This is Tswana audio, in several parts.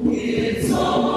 It's all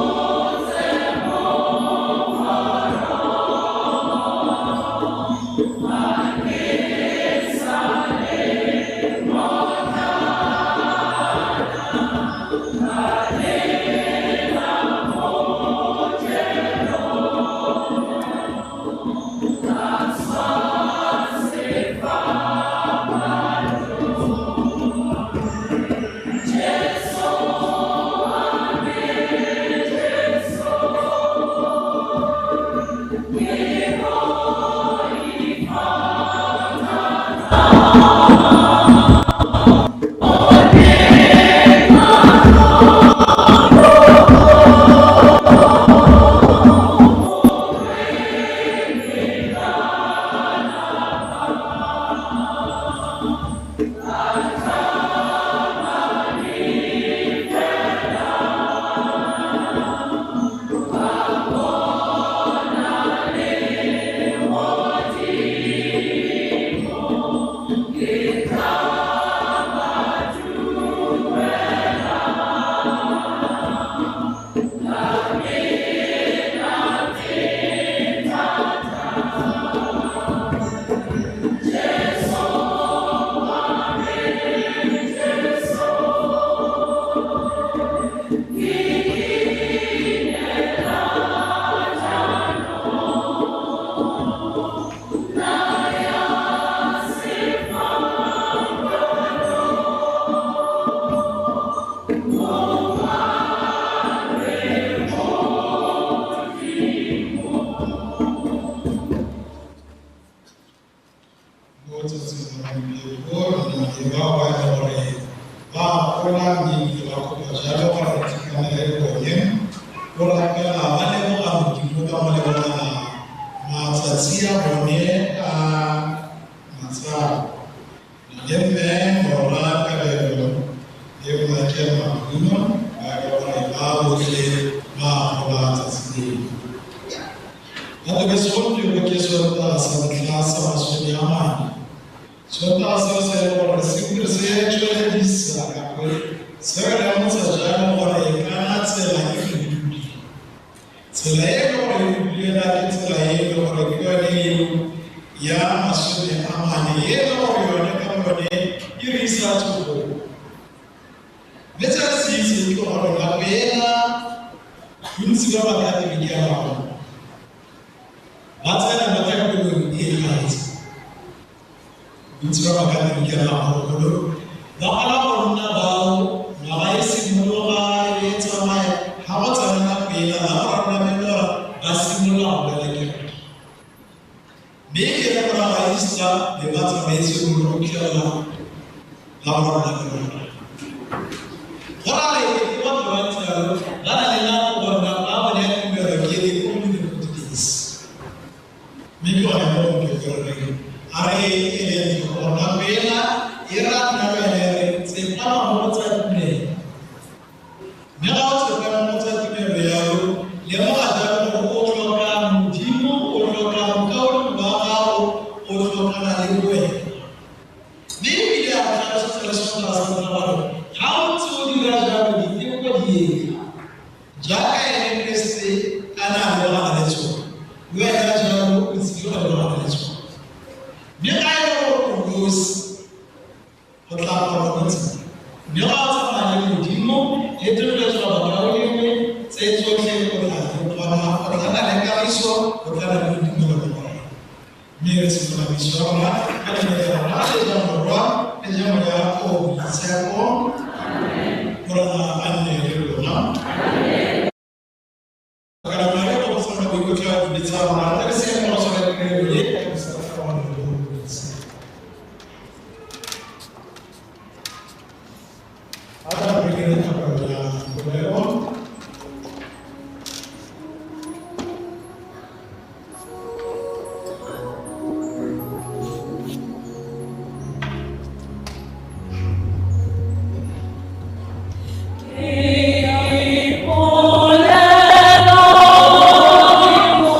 Go rapela ba leboga Modimo ka go lebogela matsatsi a bone a matsalo. Le mme Morwa Kabelo le Mmaake Mahumo ba ka gore ba botlhe ba gola tsatsi leo. Gape ke segompieno ke Sontaga sa ntlha sa 40. Sontaga seo se le gore se se tsweledisa kapo se re lemotsha jang gore kana tsela e fetogile. Tsela e le gore e bulela ke tsela e le gore ke yone eo ya 40 e le gore yone ka yone e re isa tsogong. Mme se re se itseng ke gore nako ena bontsi ba Bakatoliki a bangwe ba tsena mo thapelong e gantsi. Bontsi ba Bakatoliki a bagologolo ba kgona go nna bao ngwaga e simologa e tsamaya ga go tsena nako ena la go rona menora ba simolola go boela kereke. Mme e re morago ga Easter be ba tsamaetse go go fitlhelela la go rona menora. Go ra re ke batho ba ntse jalo ba na le nako gore nako ya bone ya tumelo ke le only the good days. Mme ke gone mo gompieno re reng a re e leng tlhoko gore nako ena e ra nna le yone re tsepama mo go tsa tumelo. Mme ga o tsepama mo go tsa tumelo yalo, lemoga jalo gore o tlhoka Modimo, o tlhoka mokaulengwe wa gago, o tlhokana le wena. Mme ebile a tlhalosetsa le Sontaga sa ntlha gore ga o ntse o dira jalo diteko di etla. Jaaka ene Keresete a ne a lebagana le tsone, le wena jalo o tsile go lebagana le tsone. Mme ga e le gore o nosi, o tla kgona go tsena. Mme ga o tsamaya le Modimo le tlotlo bakaulengwe tse tsotlhe o tla di kgona, o tla nna le kagiso, o tla nna le boitumelo mo go wena. Mme re simolola miso ya rona ka leina la Rara le ja Morwa le ja Moya o o Boitshepo. Morena a nne le lona. Kana Maria go tsana boikotlo dibe tsa rona re se mo go tsone tirelo e ka sa tlhomang le go boitshepo. A tla re dire thapelo ya polelo. Ke a ipolela, o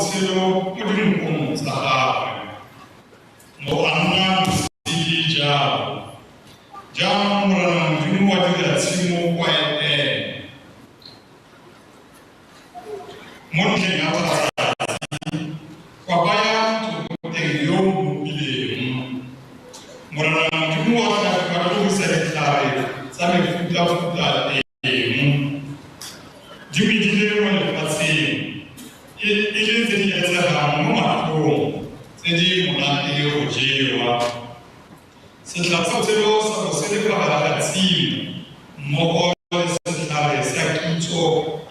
Botshelong jo bo sa khutleng. Mo a nna mosidi jalo. Jaanong Morena Modimo wa dira tshimo kwa Etene mo ntlheng ya botlhabatsatsi, wa baya motho mo teng yo o mmopileng. Morena Modimo wa tlhagisa ditlhare tsa mefutafuta teng, di medile mo lefatsheng, e le tse di eletsegang mo matlhong, tse di monate go jewa. Setlhare sa botshelo sa bo se le fa gare ga tshimo, mmogo le setlhare sa kitso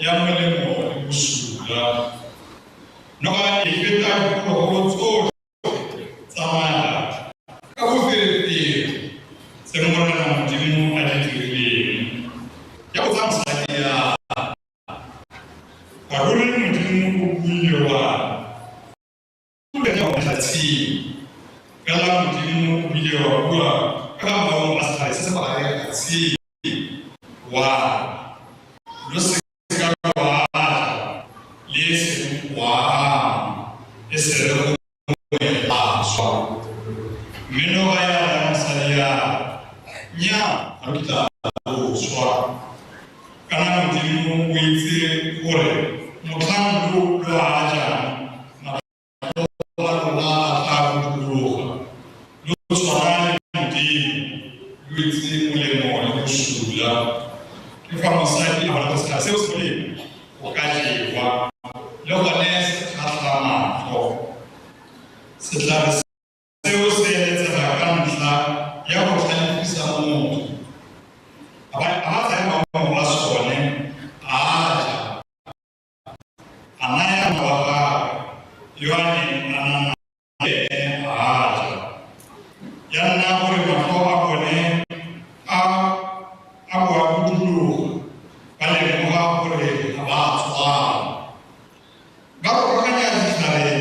ya molemo le bosula. Noga e feta diphologolo tsotlhe tsa naga ka boferefere tse Morena Modimo a di dirileng. Ya botsa mosadi ya re, A ruri Modimo o buile wa re, Fela Modimo o bile wa bua ka ga maungo a setlhare se se fa gare ga tshimo, wa re, Lo se ka lwa a ja, le e seng go a ama, e se re gongwe la swa. Mme noga ya raya mosadi ya re, Nnyaa, ga lo kitla lo swa. Kana Modimo o itse gore motlhang lo lo a jang, matlho a lona a tla buduluga, lo tshwana le Modimo, lo itse molemo le bosula. Ke fa mosadi a bona gore setlhare seo se molemo go ka jewa, le gone se kgatlha matlho. Setlhare Seo se eletsega ka ntlha ya go tlhalefisa motho. A ba tsaya maungo a sone, a a ja, a naya monna wa gagwe yo a neng a na nae, le ene a a ja. Ya nna gore matlho a bone a a bo a buduloga, ba lemoga gore ga ba a tshwana. Ba rokaganya ditlhare,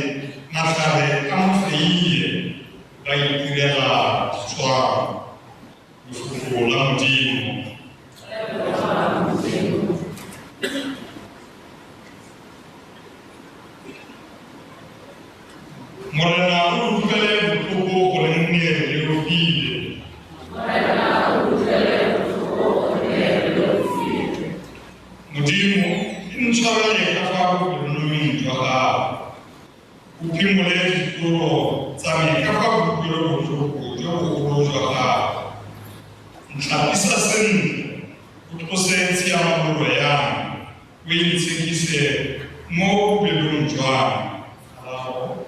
matlhare a mofeie, ba itirela ditshwaro. Lefoko la Modimo. Morena o utlwele botlhoko gore nne re leofile. Modimo, intshwarele ka fa bopelonoming jwa gago, o phimole ditlolo tsa me ka fa boutlwelobotlhoko jo bogolo jwa gago. Ntlhapisa sentle, o tlose tshiamololo ya me, o intshekise mo bopelong jwa me. Karabo.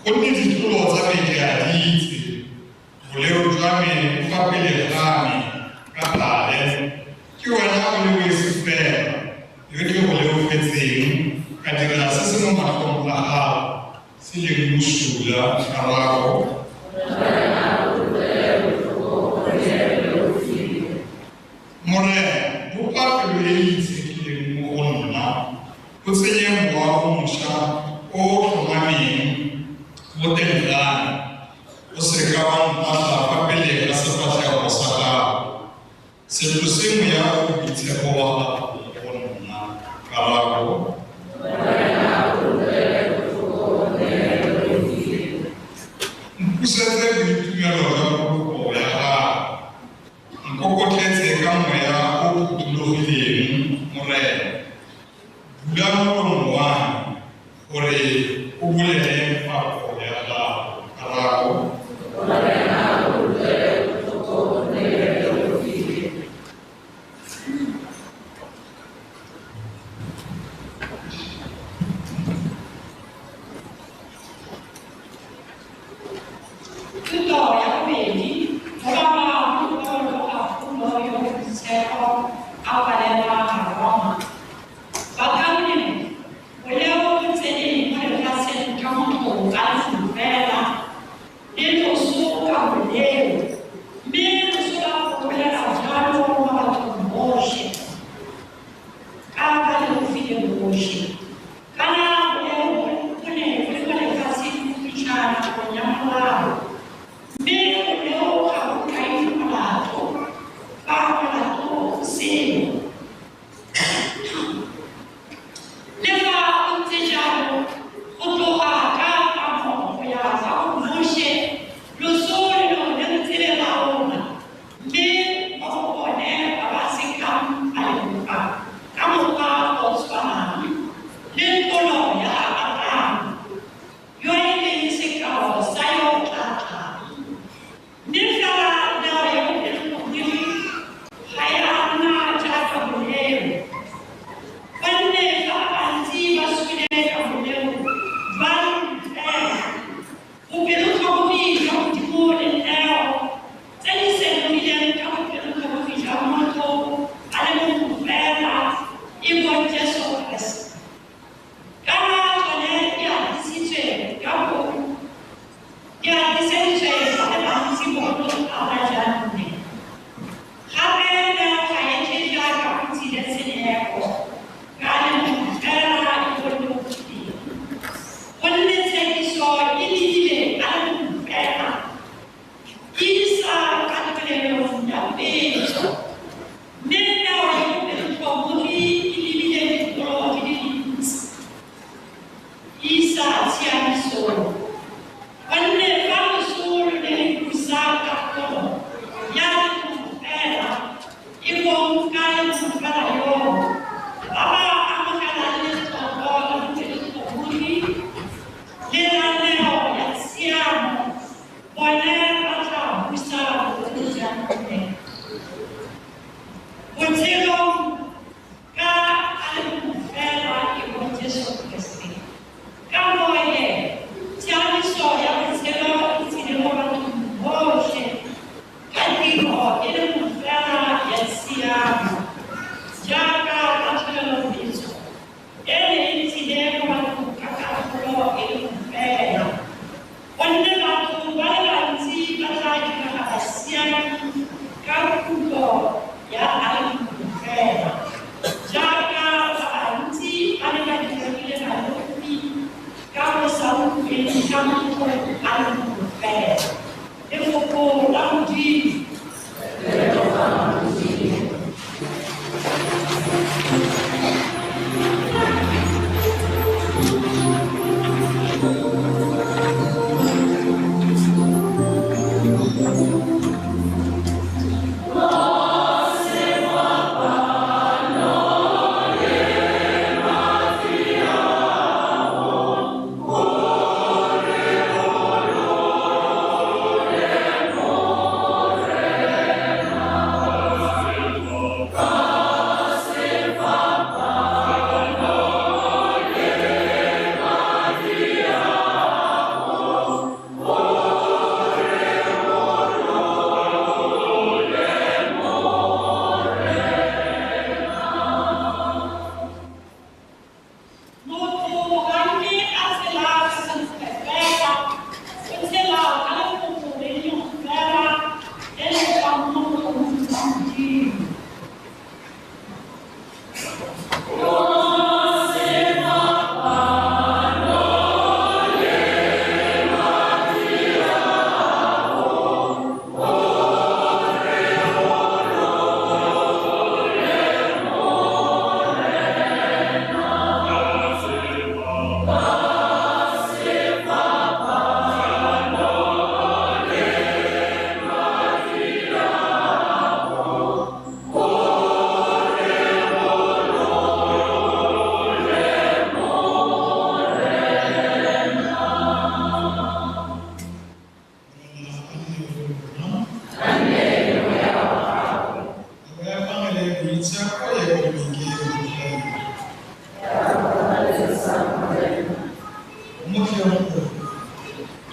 Gonne ditlolo tsa me ke a di itse, Boleo jwa me bo fa pele ga me ka gale. Ke wena o le wesi fela yo ke go leofetseng, ka dira se se mo matlhong a gago se leng bosula. Karabo. Morena, bopa pelo e e itshekileng mo go nna, o tsenye mowa o mošwa o o tlhomameng mo teng ga me. O se ka wa mpatla fa pele ga sefatlhego sa gago. Se tlose moya o o boitshepo wa gago mo go nna. Karabo. Mpusetse boitumelo jwa poloko ya gago. Nkokotletse ka moya o o phuthologileng, Morena. Bula molomo wa me, gore o bolele pako ya gago. Karabo. Thuto ya bobedi, Go ba bangwe ba lemoga Paulo yo o boitshepo a kwalela Baroma. Bakaulengwe, boleo bo tsene mo lefatsheng ka motho a le mongwe fela, le loso ka boleo, mme loso lwa golela jalo mo bathong botlhe, ka ba leofile botlhe. Kana boleo bo ne bo le mo lefatsheng go fitlha nakong ya Molao, mme boleo ga bo kae molato, fa molato o seo. Le fa go ntse jalo, go tloga ka Adamo go ya kwa go Bone ba tla busa bogolo jang ne? Botshelong ka a le mongwe fela e bong Jesu Keresete. Ka moo tshiamiso ya botshelo e tsile mo bathong botlhe ka tiro e le nngwe fela ya tshiamo, jaaka katlholelo e ne e tsile mo bathong ka katlholo e le nngwe fela. Gonne batho ba le bantsi ba tla direga basiami ka kutlo ya a le mongwe fela, jaaka ba bantsi ba ne ba diregile baleofi ka go sa utlweng ga motho a le mongwe fela. Lefoko la Modimo. Motho ga nke a tshela ka senkgwe fela, o tshela ka lefoko le le lengwe fela le le tswang mo molomong wa Modimo.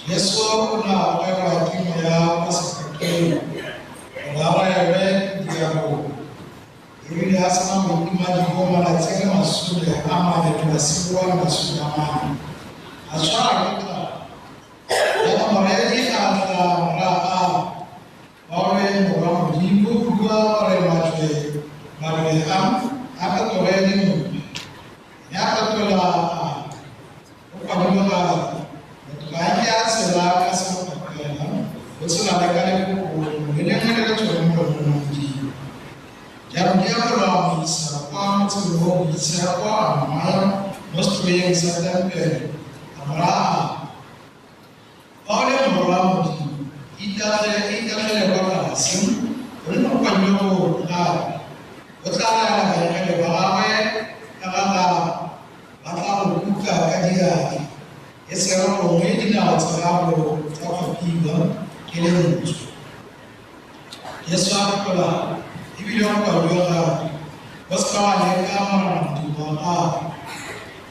Jesu o ne a okelwa ke moya kwa sekakeng gore a raelwe ke diabolo. E rile a sena go itima dijo malatsi a le 40 le masigo a le 40, a tshwarwa ke tlala. Jaanong moreri a tla morago a re, "Fa o le morwa Modimo, bua gore majwe a a fetoge dinoka." Mme a fetola a re, "Go kwadilwe ga twe, Motho ga a nke a tshela ka senkgwe fela, o tshela le ka lefoko lengwe le lengwe le le tswang mo molomong wa Modimo." Jaanong diabolo a mo isa kwa motseng o o boitshepo, a mmaya mo setlhoeng sa tempele, a mo raya a re, "Fa o le morwa Modimo, itatlhele kwa tlase, gonne go kwadilwe ga twe, O tla laela baengele ba gagwe ka ga gago, ba tla go kuka ka diatla, e se re gongwe dinao tsa gago tsa kgopiwa ke lentswe." Jesu a fetola a re, "Ebile go kwadilwe ga twe, O se ka wa leka Morena Modimo wa gago."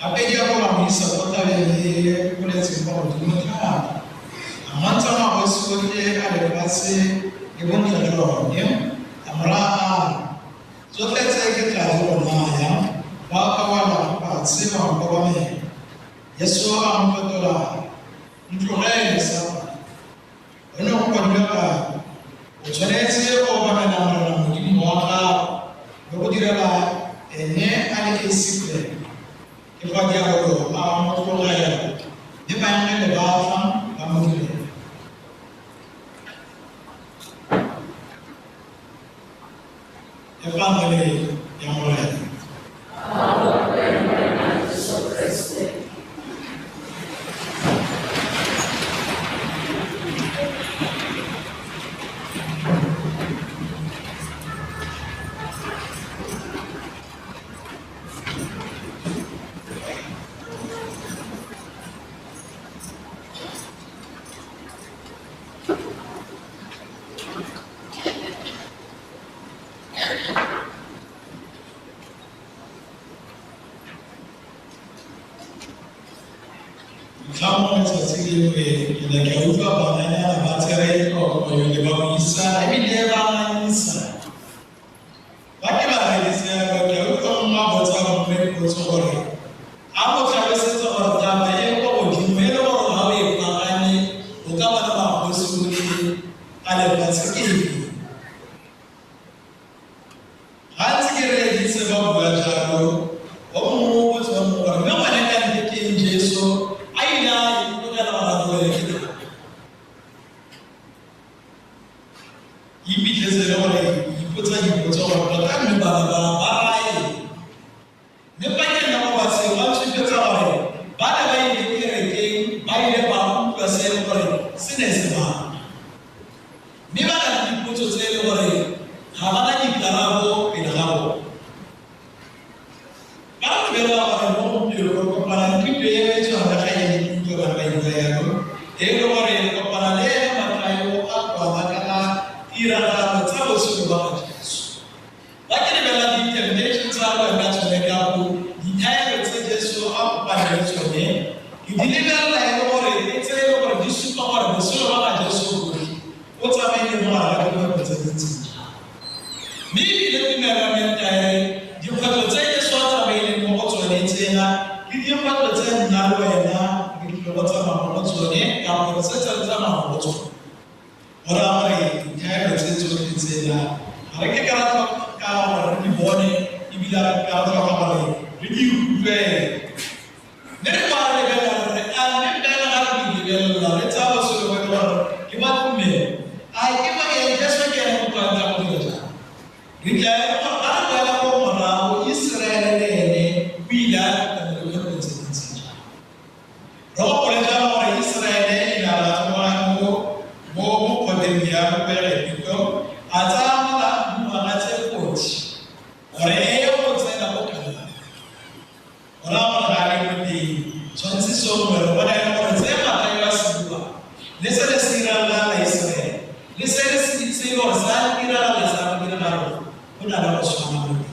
Gape diabolo a mo isa kwa thabeng e e goletseng kwa godimo thata, a mmontsha magosi otlhe a lefatshe le bontle jwa one, a mo raya a re, Tsotlhe tse ke tla di go naya, fa o ka wela fa fatshe wa nkobamela. Jesu a mo fetola a re, Ntlogele, Satane, gonne go kwadilwe ga twe, O tshwanetse go obamela Morena Modimo wa gago le go direla ene a le esi fela. Ke fa diabolo a mo tlogela, mme baengele ba tla ba mo direla. Efangele ya Morena. lengwe ke ne ka utlwa bananyana ba tsere tlotlo yone ba buisana ebile ba ngangisana. Ba ke ba reeditse jalo, ke a utlwa mongwe a botsa mongwe potso gore a mo tlhalosetse gore taba e kwa godimo e le gore ga o e pagame o ka bona magosi otlhe a lefatshe ke eng. Gantsi ke reeditse ba bua jalo, o mongwe o botsa o mongwe gore mme gone ka nnete ke eng Jesu a ile a itlogela gore a tlogele ke tlala. Ke iphitlhetse e le gore ke ipotsa dipotso gore tota mme bana ba ba raya eng. Mme fa ke nna mo bathong ba ntshupetsa gore ba ne ba ile kerekeng ba ile ba utlwa se e leng gore se ne se bala. Mme ba na le dipotso tse e leng gore ga ba na dikarabo pele ga bone. Ka re lebelela gore mo gompieno re kopana le thuto e e tshwanang ga e ke utlwa bana ba bua jalo, e le gore re kopana le ene Mathaio a kwala ka ga tiragalo tsa botshelo ba ga Jesu. Fa ke lebelela di-temptation tsa bone tsone ka go dithaelo tse Jesu a kopaneng le tsone, ke di lebelela e le gore ke tse e le gore di supa gore botshelo ba ga Jesu botlhe o tsamaile mo gare ga dikgwetlho tse di ntseng jang. Mme ebile tumelo ya ntaere dikgwetlho tse Jesu a tsamaileng mo go tsone tsena ke dikgwetlho tse nna le wena re tlile go tsamaya mo go tsone ka gore setse re tsamaya mo go tsone. Go raya gore dithaelo tse tsotlhe tsena ga re ke ka ra tlhoka gore re di bone ebile re ka tlhoka gore re di utlwele. Mme re kwa re lebelela gore a mme fela ga re di lebelela re tsaya botshelo bo e le gore ke ba tumelo. A ke ba eng Jesu ke ene motho a ntse a go dira jang. Re tla e le gore ga re boela ko morago Iseraele le ene o ile a kopana le dikgwetlho tse di ntseng jang. Re gopole jalo gore Iseraele e ne a tloga mo bokgobeng ya Egepto a tsaya dingwaga tse 40 gore e ye go tsena ko Kanana. Go raya gore ga a le mo teng tshwantshiso nngwe re bona e le gore tse Mathaio a se buang le se le se diragalang Iseraele le se le se e le gore sa diragala sa go diragala go na le go tshwana mo teng.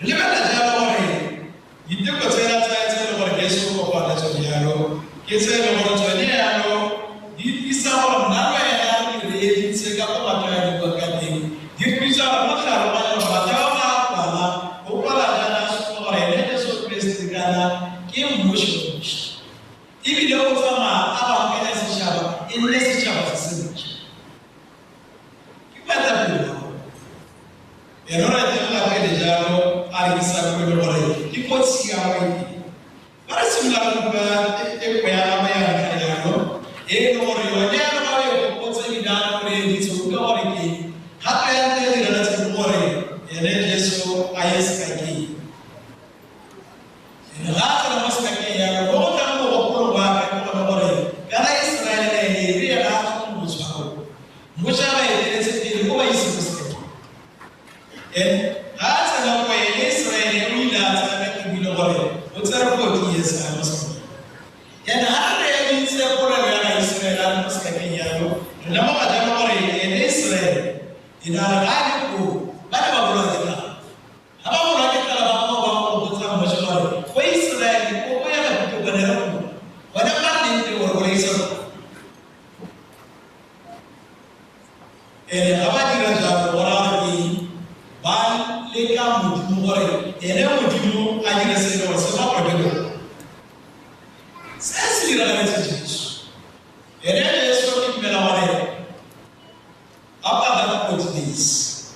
Re lebelela jalo gore diteko tsena tse e le gore Jesu o kopana le tsone jalo ke tse e le gore tsone jalo di tlisa gore nna le wena re reeditse ka go Mathaio a di buang ka teng di re bitsa gore mo tlhaloganyong gore Mathaio ga a kwala o kwala jaana a supa gore ene Jesu Kreste kana ke mmuši wa mmuši ebile o tsamaya a baakanya setšhaba e nne setšhaba se se ntšha. Ke boetapele ba rona. Ene o re etelela pele jalo a re isa ko e le gore ke ko tshiamo e teng. Fa re simolola re utlwa teko ya gagwe ya ntlha jalo e le gore yone ya ga o e gopotse ebile a re reeditse o utlwa gore ke eng. Gape ya ntlha e diragetseng ke gore ene Jesu a ye sekakeng. Ene ga a tsena mo sekakeng jalo mo go tlang mogopolo wa ka ke gone gore kana Iseraele le ene e rile ga a tswa mo botshwarong Moshe a ba eteletse pele ko ba ise mo sekakeng. Ene ga a tsena ko ene Iseraele o ile a tsaya ka ebile gore o tsere 40 years a mo sekakeng. Ene ga re reeditse polelo ya ga Iseraele a le mo sekakeng jalo re lemoga jalo gore ene Iseraele e ne a re ga a le koo ba ne ba bolawa ke tlala. Ga ba bolawa ke tlala ba go ba go botsa Moshe gore ko Iseraele ko go ya Egepto bone re go gone ba leng teng gore go reisa rona. Ene ga ba dira jalo go raya gore ke eng? Ba leka Modimo gore ene Modimo a dire se e le gore se ba kgone bona. Se se diragaletse Jesu. Ene Jesu ke dumela gore after that 40 days,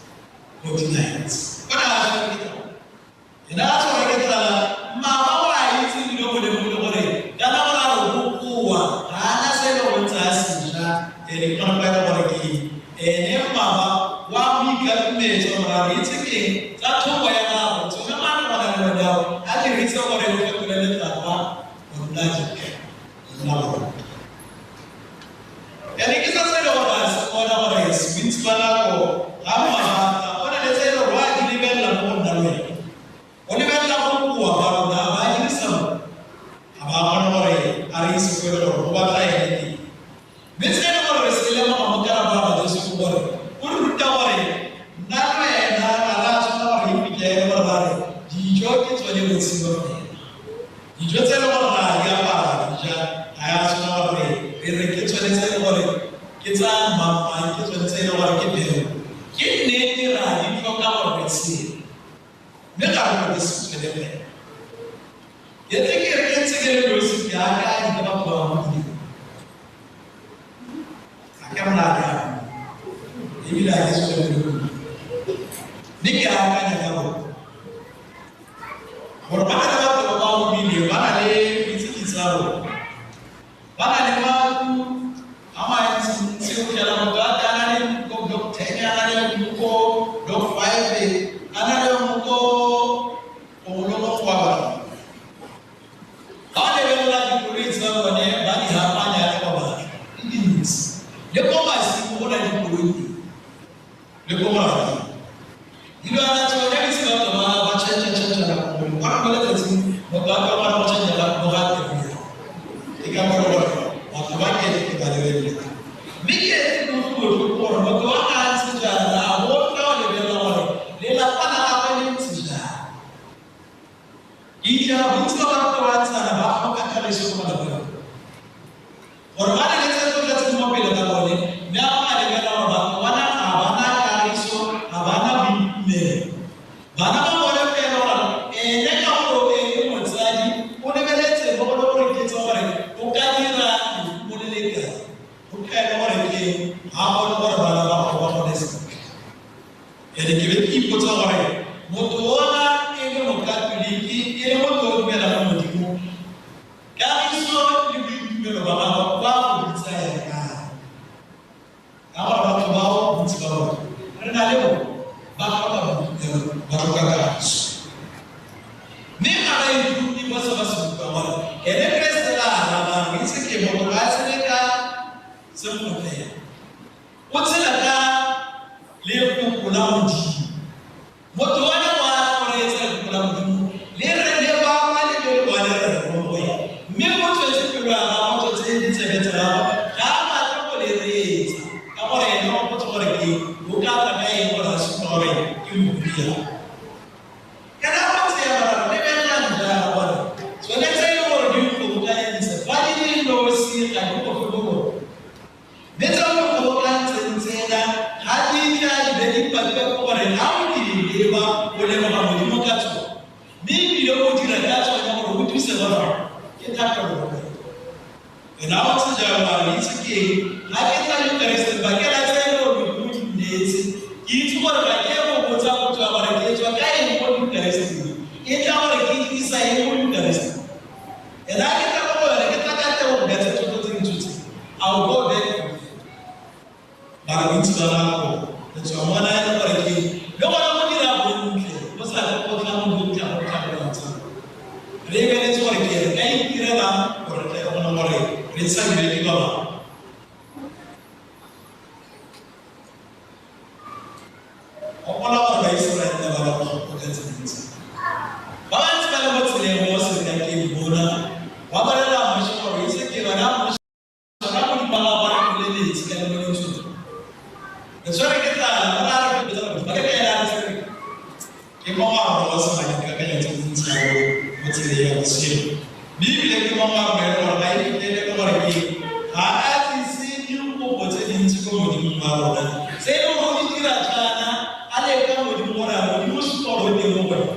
40 nights, o ne a tshwerwe ke tlala. Ene a tshwerwe ke tlala, mama o a itse ebile o lemogile gore kana gore a re bokoa ga a na se e le gore ntse a se ja ene ke gone fa e le gore ke eng. Ene mama wa mo ikatumetse gore a re itse ke eng tsa thoko ya gago tsone maano a na le one ao a diritse gore o fetole letlapa go nna dijo go nna borotho. Ene ke sa se le gore a se bona gore bontsi ba nako ga mmagatla o na le tse e le gore o a di lebelela mo go nna le wena. O lebelela go koa ga rona a ba a dirisa mo ga ba kgone gore a re ise ko e le gore go batla ene teng. Mme se e le gore re se lemoga mo karabo ya ga Jesu ke gore o re ruta gore nna le wena ga re a tshwanela gore re iphitlhele gore ba re dijo ke tsone botshelo fela. Dijo tse e le gore ra di apara di ja ga ya tshwana gore re re ke tsone tse e le gore ke tsa mamang, ke tsone tse e le gore ke peo. Ke nnete ra di tlhoka gore re tshele, mme ga re tlhoke se tswele pele. Ke tle ke re ke ntse ke le nosi ke akanye ka batho ba ba godileng. Ga ke mona ke a ebile ga ke tswele pele kudu. Mme ke akanya ka bone gore ba na le batho ba ba godileng, ba na le itse tsa bone, ba na le matlo a mantsintsi, o fitlhela motho a tla a na le ko block 10, a na le ko block 5, a na le ko gongwe kwa batho. Ba lebelela dikoloi tsa bone, ba di hapanya le ba batho, di dintsi. Le ko masimo go na le dikoloi teng, le ko morakeng. Dilwana tsone ke tse batho ba tšhentšha-tšhentšhana gongwe. Kwa mo letsatsing motho a ka kgona go tšhentšha mo ga teng. Ke ka moo gore batho ba ke ke ba lebelela. Mme ke etse ke utlwe botlhoko gore motho wa ga a ntse jaana, a bo nna o lebelela gore lelapa la gagwe le ntse jang. Ke itlhela bontsi ba batho ba ntshana ba tlhoka kagiso ko malapeng. Gore ba leletse tsotlhe tse di mo pele ga bone, mme a ba lebelela gore batho bana ga ba na kagiso, ga ba na boitumelo. Bana ba bone fela gore ene ka gore e le motsadi, o lebeletse mo go le gore ke tse gore o ka dira lehumo le le kae. O kae gore ke ga bone gore bana ba gago ba gole sentle. Ene ke be ke ipotsa gore motho ona e le mokatoliki, e le motho o dumelang mo Modimong, kagiso le boitumelo ba gagwe ba go di tsaya kae? Ka gore batho bao bontsi ba bone re na le bone ba tlhoka boitumelo, ba tlhoka kagiso. Mme ga ba ithute mo se ba se utlwang gore ene Keresete la arabang, itse ke motho ga a tshele ka semmotlele, o tshela ka lefoko la Modimo. Motho wa ne wa reetsa lefoko la Modimo, le re le bangwe le le le le re mo go ene. Mme o tswetse pelo ya gagwe, o tswetse ditsebe tsa gagwe, ga a batle go le reetsa, ka gore ene o potse gore ke o ka tla ka eng gore a supa gore ke mobuya. Kana go tseya gore lebelelang jaana gore tsone tse e le gore di nkgobokanyeditse, fa di le nosi ga di go fe boroko. Mme tse o kgobokantseng tsena ga di tla di be di pakiwa ke gore ga o di leba o lemoga Modimo ka tsone, mme ebile o dira ka tsone gore o thuse ba bangwe, ke thapelo go wena. Ena o ntse jalo a re itse ke eng, ga ke tla Eucharisting ba ke la tse e le gore Modimo di nneetse, ke itse gore ga ke go botsa potso ya gore ke tswa ka eng mo Eucharisting, e tla gore ke tlisa eng mo Eucharisting. Ena ke tla go yone, ke tla ka tebogo ka tse tsotlhe tse di tshotseng, I will go back from there. Mara bontsi ba nako re tswa mona e le gore ke le gone go dira bontle, go sa tle go tla mo bontle go tla go ntse. Re lebeletse gore ke re ka itirelang gore tle re kgone gore re tshabiwe ke ba bangwe. Gopola gore Baiseraele ba ba botlhoko ka tse dintsi. Ba bantsi ba le mo tseleng mo sekakeng mona, ba bolela Moshe gore itse ke yona Moshe ka Modimo wa gago a re boleletse ka lengwe le tshotse. Re tshwere ke tlala, ba ra re botsa batho, ba ke ena a re tshwere. Ke mo ga rona wa se dikakanyo tse dintsi mo tseleng ya botshelo. Mme ebile ke mo ga rona e le gore ga e fitlhele le gore ke ga a tlise dikopo tse dintsi ko Modimong wa rona. Tse e leng gore o di dira jaana, a leka Modimo gore a Modimo o supa gore o teng mo go ene.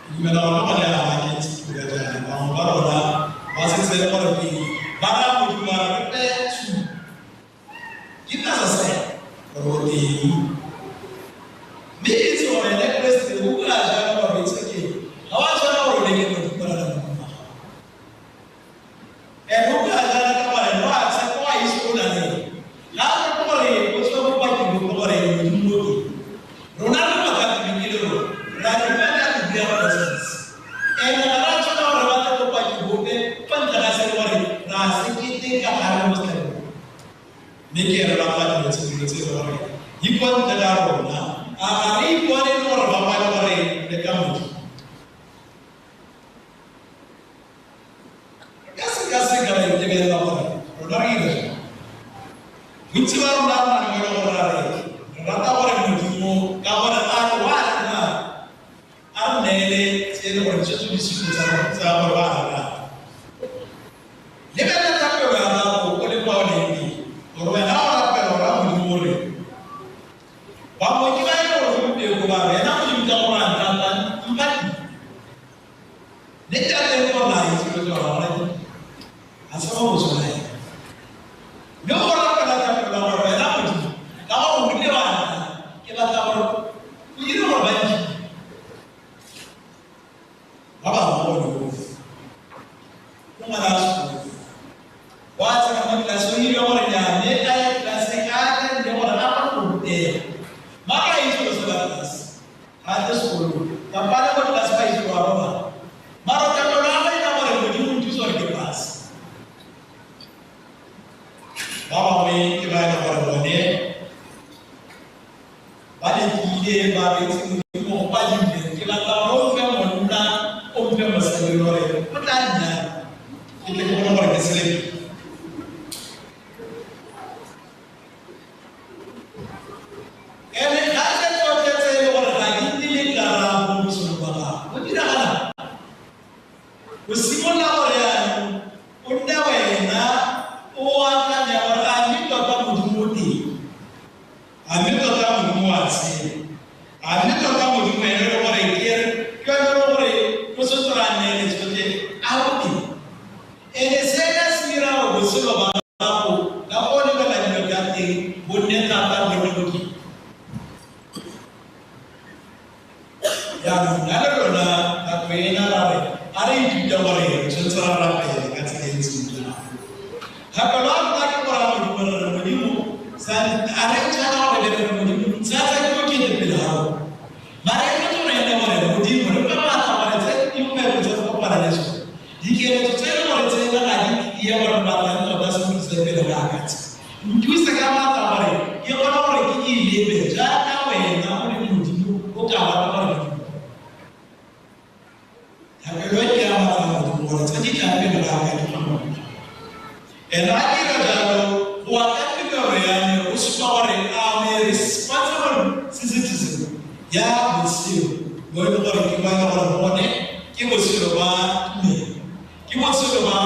Ke dumela gore gone a ba ke ntse ke bua jaana, bangwe ba rona ba setse e le gore ke ba raya Modimo ba re re fe tshupo. Ke nna sa se gore o teng. Mme itse gore ene Keresete o bua jalo gore itse ke ga wa tshwana gore o leke Modimo go rata Modimo wa gago. Ene o bua jaana ka gore no a tshepa wa itse o na le ene. Ga a tlhoke gore o tswe bopaki bope gore Modimo o teng. Rona re Makatoliki le rona, re a rutiwa ka degree ya presence. Ene ga re a tshwana gore re batle bopaki bope fa ntle ga se le gore re a se keteka ga re mo setlhabelong. Mme ke re batla dilo tse dingwe tse e le gore di kwa ntle ga rona, a ga re ipone e le gore ba bone gore le ka Modimo. Re ka sekaseka ra itebelela gore rona re ira jang. Bontsi ba rona re na le mo e leng gore ra re re rata gore Modimo ka gore a re wa re na a re neele tse e le gore tse di supo tsa gore wa re rata. Lebelela sone. Mme o rapela thapelo gore wena Modimo, ka gore o rile wa nna, ke batla gore o dire gore ba nkitse. Ba bangwe bone o ngwana a sekolo wa tsena mo tlelaseng, o ile gore nnyaa, mme a ye tlelaseng a tle le gore a kgone go rutega. Mara a itse go se ba tlelase, ga a tle sekolong, kapa a le mo tlelase ba itse go a robala. Mara thapelo ya gagwe e gore Modimo o nthuse gore ke pass. Ba bangwe ke ba e leng gore bone ba lekile, ba retse Modimo go padile, ke batla gore o mfe monna, o mfe mosadi gore o tla nnyala, ke tle ke bone gore ke selepe. Ene ga tse tsotlhe tse e le gore ga di nne le karabo mo botshelong ba gago, go diragalang? O simolola gore jaanong o nne wena o akanya gore a mme tota Modimo o teng, a mme tota Modimo wa tshela, a mme tota Modimo ene le gore ke re ke yone le gore o setse re a neele tsotlhe, a o teng. Ene sena se dira gore botshelo ba gago ka go lebelela dilo ka teng bo nne thata, bo nne bokete. Jaanong nna le lona nako ena ra re a re ithute gore re tshwanetse ra rapele ka tsela e ntseng jang. Thapelo ya rona ke gore Modimo re re Modimo a re tshwana gore le re Modimo sa tsa ke bokete pele ga rona. Mara e tlo re ene gore Modimo re fa matla gore tse dikgwebo tse re kopana le tsone, dikeletso tse e le gore tse ga di tie gore re batlang tota se ntse pele ga ka tse. Nthuse ka matla gore ke kgone gore ke di lebe jaaka wena o le Modimo o ka batla gore ke di. Thapelo e ke ya matla Modimo gore tse di tlang pele ga ka ke kgone go. Ene a dira jalo go ya ka tumelo ya me, o supa gore I'm a responsible citizen ya botshelo bo e leng gore ke ba e leng gore bone ke botshelo ba tumelo, ke botshelo ba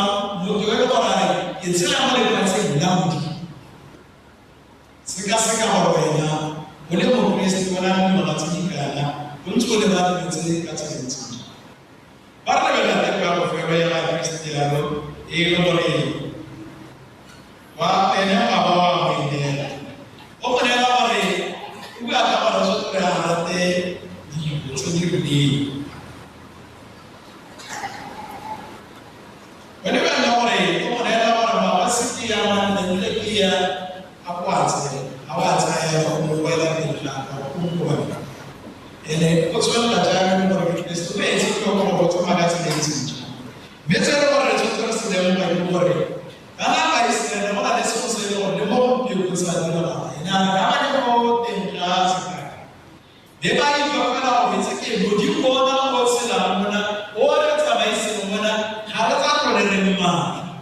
motho yo e leng gore a re ke tshela mo lefatsheng la Modimo. Sekaseka gore wena o le Mokeresete o na le dingwaga tse di kana, o ntse o leba dilo tse ka tsela e ntseng jang. Ba re lebelela teko ya bofelo ya ga Keresete jalo e le gore wa ene wa ba wa mo ineela. O mo neela gore o bua ka gore o tshwanetse a rate dilo tse di rileng. Ba lebelela gore o mo neela gore magosi ke ya mantle ke ya a go a tsaya, a o a tsaya go mo wela pele ga gagwe, go mo kobamela. Ene o tswelela jang le gore ke Keresete o etse tlhoko gore o tsamaya ka tsela e ntseng jang. Mme tse e le gore re tshwanetse re se lemoge ke gore ka nako ya Iseraele go na le sengwe se e le gore le mo gompieno se a diragala. Ene a re ga ba le mo teng ga sekaka, mme ba utlwa fela gore itse ke Modimo ona o tshelang mona, o re tsamaiseng mona, ga re tsa tlhole re le maatla.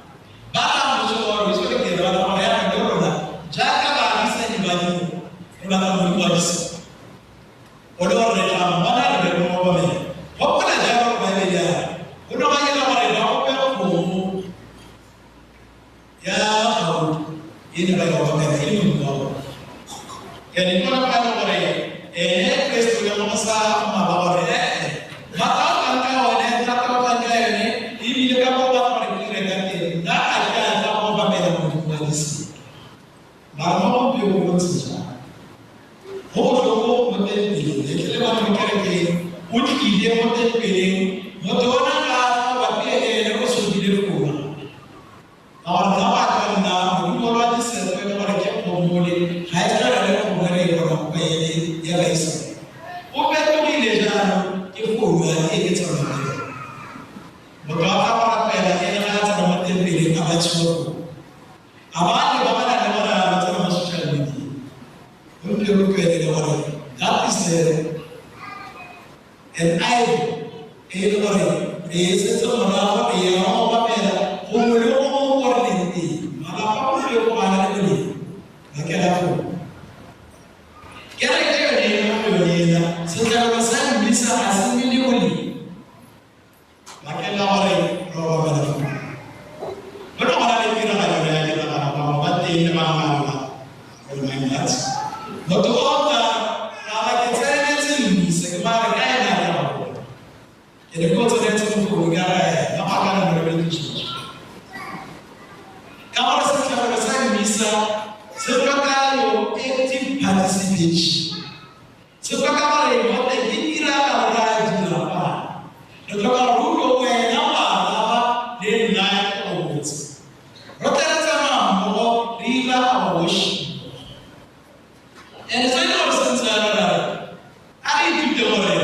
Ba tla mmotsa gore itse ke re batla gore yana le rona jaaka baagisani ba dimo, re batla Modimo wa disego. O le gore re tla mmona re be re mo obamela. Gopola jalo gore Baebele ya re go ne ga dira gore ba ope kgomo ya gauta e ne ba e obamela e le Modimo wa bone. Ke ne ke bona fa e le gore ene Keresete o lemosa mmaba gore matla a tlang ka one, thata o tlang ka yone, ebile ka mo o batla gore ke dire ka teng, nna ga ke a tla go obamela Modimo wa disego. Mara mo gompieno go ntse jang? Go botlhoko mo tempeleng, letle le batho mo kerekeng, o tlile mo tempeleng, motho ona ga a tla mabapi le ene o sokile fora. Ka gore nna go ya ka nna, Modimo wa disego e le gore ke kgomole, ga e tshwane le kgomo e re e bonang kwa ele ya Baiseraele. O fetogile jaanong ke foua e ke tsamayang le yone. Motho a tla go rapela ene ga a tsena mo tempeleng a ba tshiwa foo. A ba le ba ba nang le gore ba tsena mo social media. Gompieno ke ene le gore that is an idol e le gore re e setse morago re ya go obamela gongwe le gongwe ko re leng teng. Malapa gompieno ga a na le boleng, ba kena foo. Kereke yone ena mo yone ena, setlhabelo sa mmisa ga se nne le boleng. Ba kena gore re obamela foo. Go ne go na le tiragalo ya diragala bangwe ba teng le bangwe ba gore my. Motho o tla a ba ke tseneletse mmisa ke mare ka ena a ba bona. Ke ne ke o tseneletse mo go ka re na ba ka re re le tshotso. Ka gore setlhabelo sa mmisa se tlhoka yo active participation. Se tlhoka gore mo teng ke tiragalo ra dira fa. Re tlhoka gore o wena o araba le nna o botse. Re tla re tsamaya mmogo re ira our worship. And se e le gore se ntse jalo ra re, a re ithute gore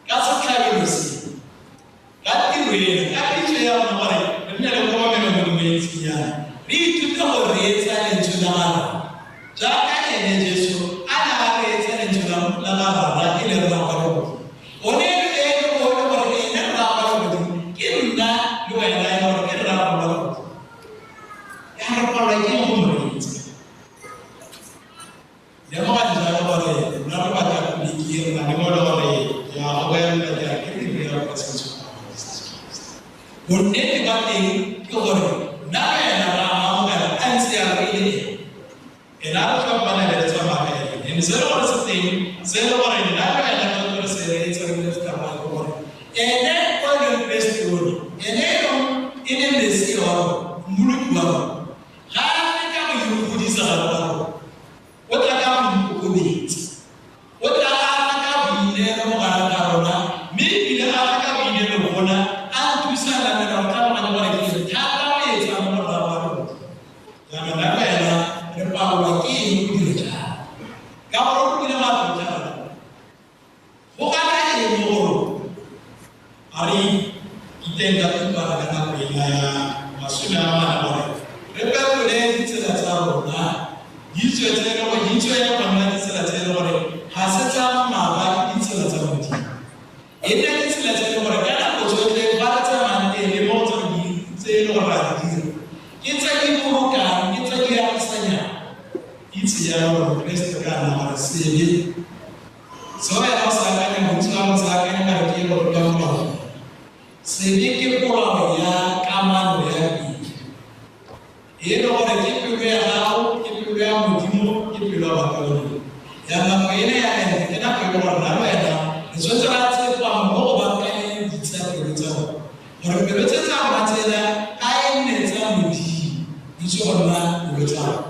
ka setlhabelo se, ka tiro ena, ka pitso ya rona gore re nne le kobamelo Modimo e ntsinyana, re ithute go reetsa lentswe la ga Rara. Jaaka ene Jesu a ne a reetsa lentswe la ga Rara e le Rraagwe legodimo. O ne e le ene o le gore ene Rraagwe legodimo ke nna le wena e le gore ke Rraagwe wa legodimo. Ya re palelwa ke eng go mo reetsa? Lemoga jalo gore rona re Bakatoliki re na le mo le gore ke a go boelela ke a ke tiro ya rona sentswe ka Jesus Christ. Bonnete ba teng ke gore nna le wena ra amogela a ntse ya re le ene. Ena re tlhompana le re tsamaya ka ene. And se le gore se teng, se le gore nna le wena tota re se reetsa re bile re tsamaya ke gore ene o e leng Kreste ono, ene e leng e le Mesia wa rona, Mmoloki wa rona, ga a tle ka go ikgodisa gare ga rona. O tla ka go ikokobetsa. O tla a tla ka boineelo mo gare ga rona, mme ebile a tla ka boineelo bona, a nthusa lamela go tlhaloganya gore ke eng thata o etsang mo morago ga rona. Jaanong nna le wena re palelwa ke eng go dira jalo? Ka gore o kile wa tlotla rona. Go gana eng mo go rona? A re iteng ka thupana ka nako ena ya 40 gore re fetole ditsela tsa rona. Di tswetse le gore di tswele go nna ditsela tse e le gore ga se tsa mmaba, ke ditsela tsa Modimo. E nne ditsela tse e le gore ka nako tsotlhe fa re tsamayang teng le mo go tsone tse e le gore ra di dira, ke tse di bolokang, ke tse di agisanyang. Itse jalo gore Mokeresete ka nna gore sebe se wena o sa akanya, bontsi ba rona sa akanya ka re ke go rutwa molao. Sebe ke polao ya kamano ya pele. E le gore ke pelo ya gago, ke pelo ya Modimo, ke pelo ya bakaulengwe. Ya nako ena ya ene, ke nako e le gore nna le wena re tshwanetse ra tsepama mo go baakanyeng ditsa pelo tsa rona. Gore pelo tse tsa rona tsena a e nne tsa Modimo, di tswe go nna pelo tsa rona.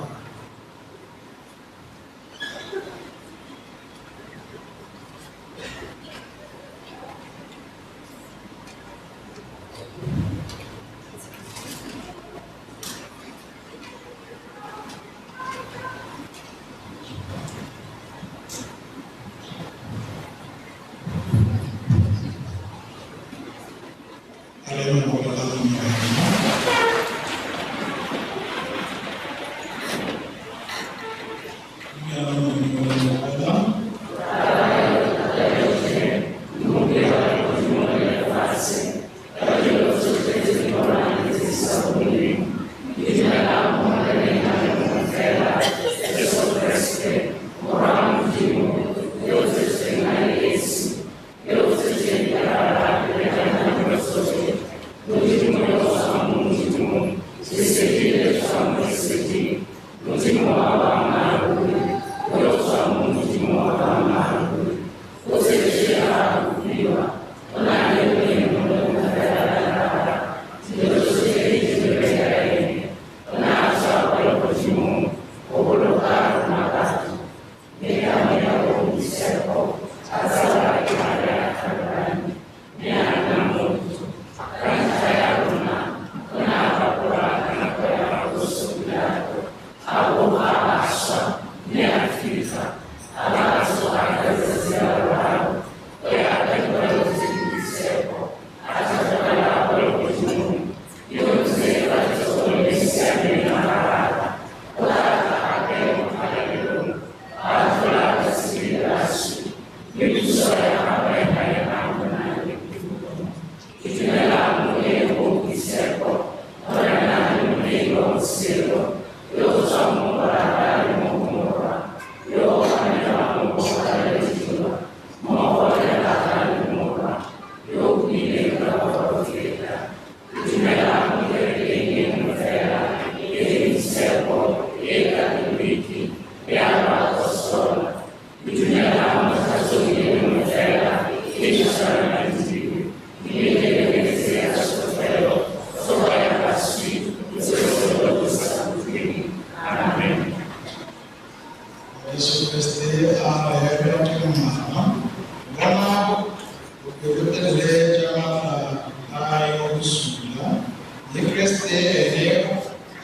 ene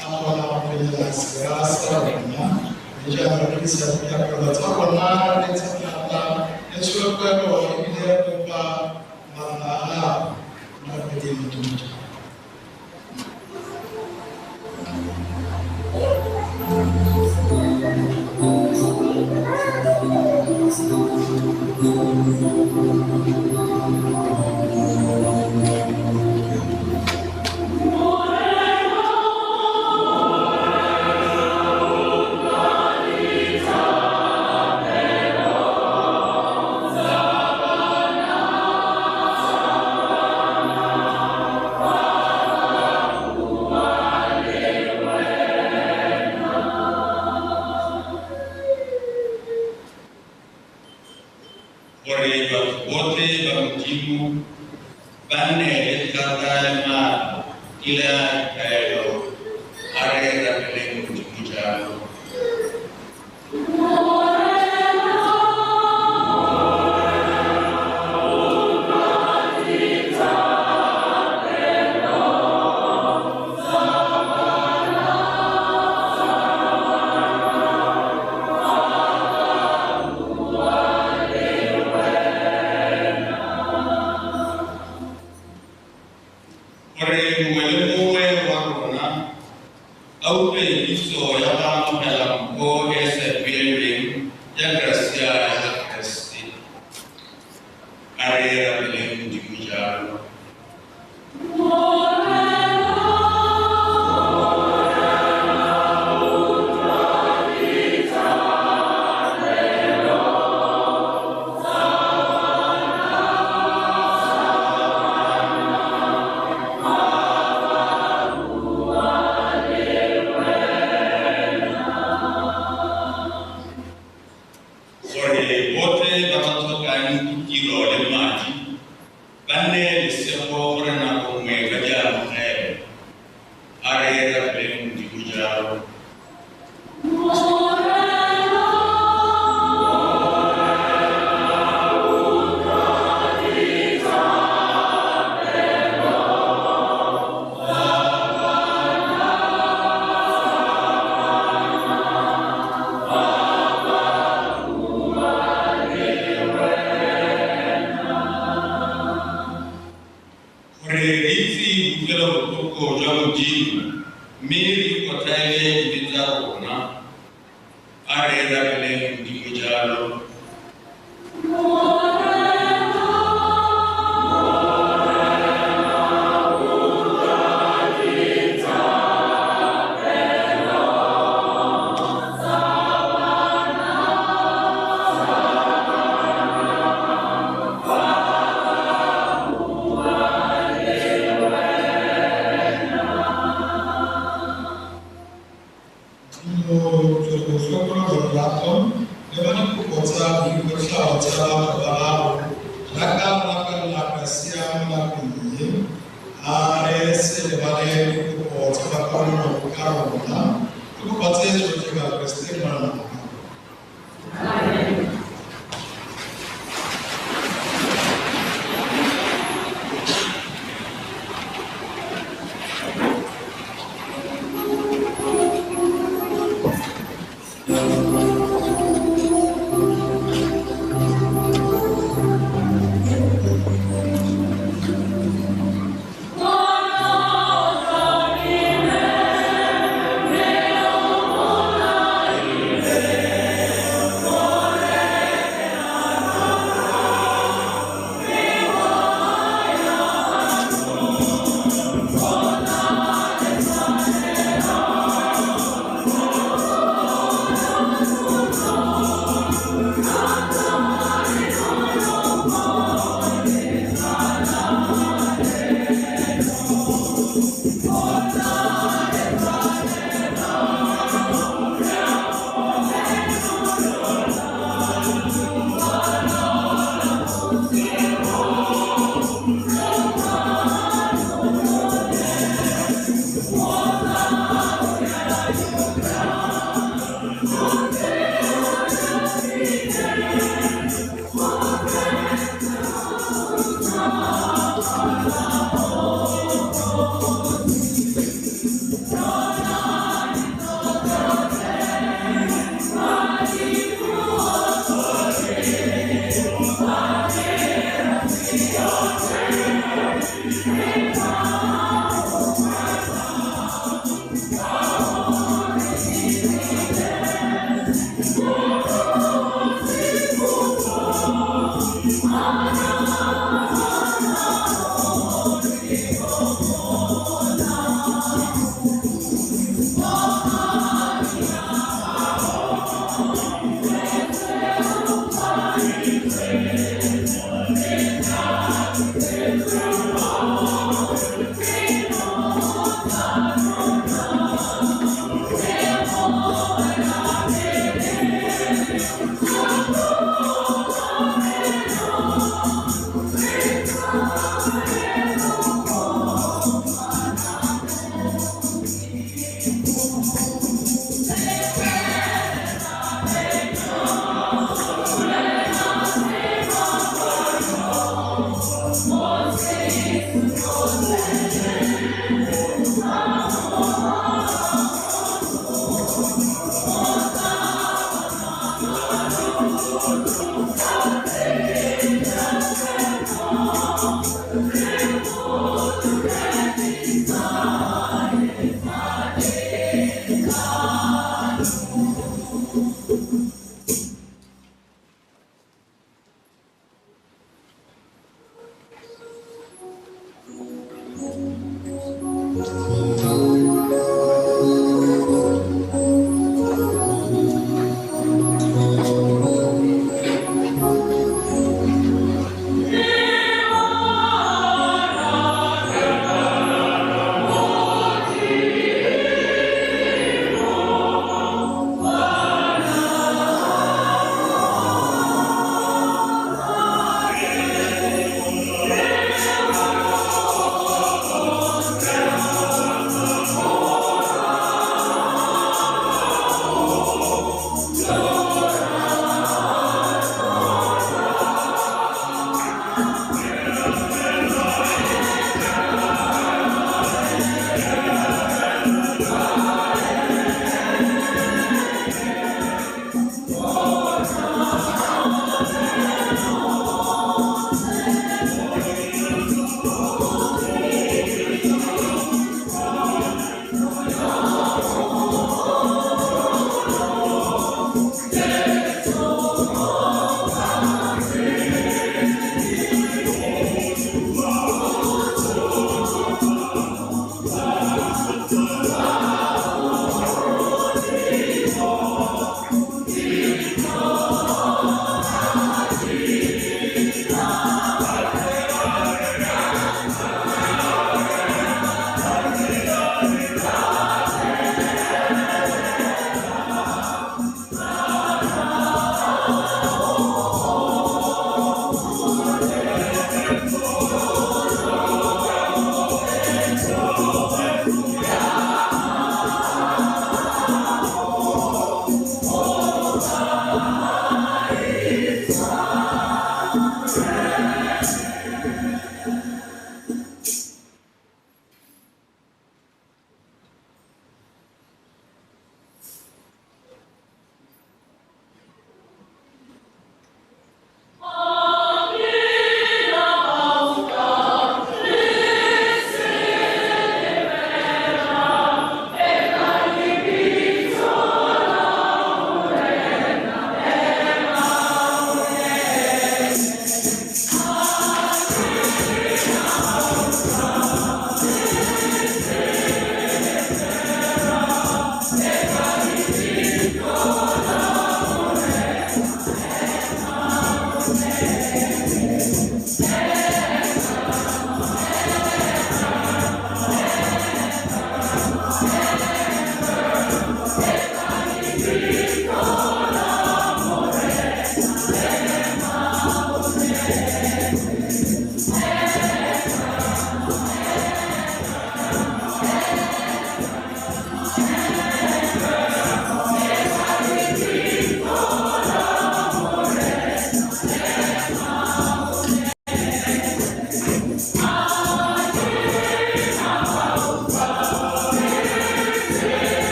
a kgona go fenyela sera sa rona. Mme jaanong re tlisa dithapelo tsa rona le tsa thata le tsholofelo ebile re kopa maatla a gago mo re phetseng Modimo jalo. Gore batho botlhe ba Modimo ba nne le thata le maatla, tila ditaelo, a re rapeleng Modimo jalo. Gore mongwe le mongwe wa rona a utlwe kitso ya go amogela mpho e e sa duelelweng ya grasia ya ga Keresete. A re rapeleng Modimo jalo. Gore botlhe ba ba tlhokang ditiro le madi ba nne lesego gore nako nngwe ba di amogele. A re rapeleng Modimo jalo. Gore re itse boutlwelobotlhoko jwa Modimo mme re ikotlhaele dibe tsa rona. A re rapeleng Modimo jalo. Modimo kutlwelobotlhoko le lorato le ba dikopo tsa boikotlhao tsa batho ba gago jaaka re rapelela Grasia mo nakong ye. A re se lebale dikopo tsa bakaulengwe ka rona. Ke kopa tse tsotlhe ka Keresete Morena wa rona.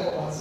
Yeah.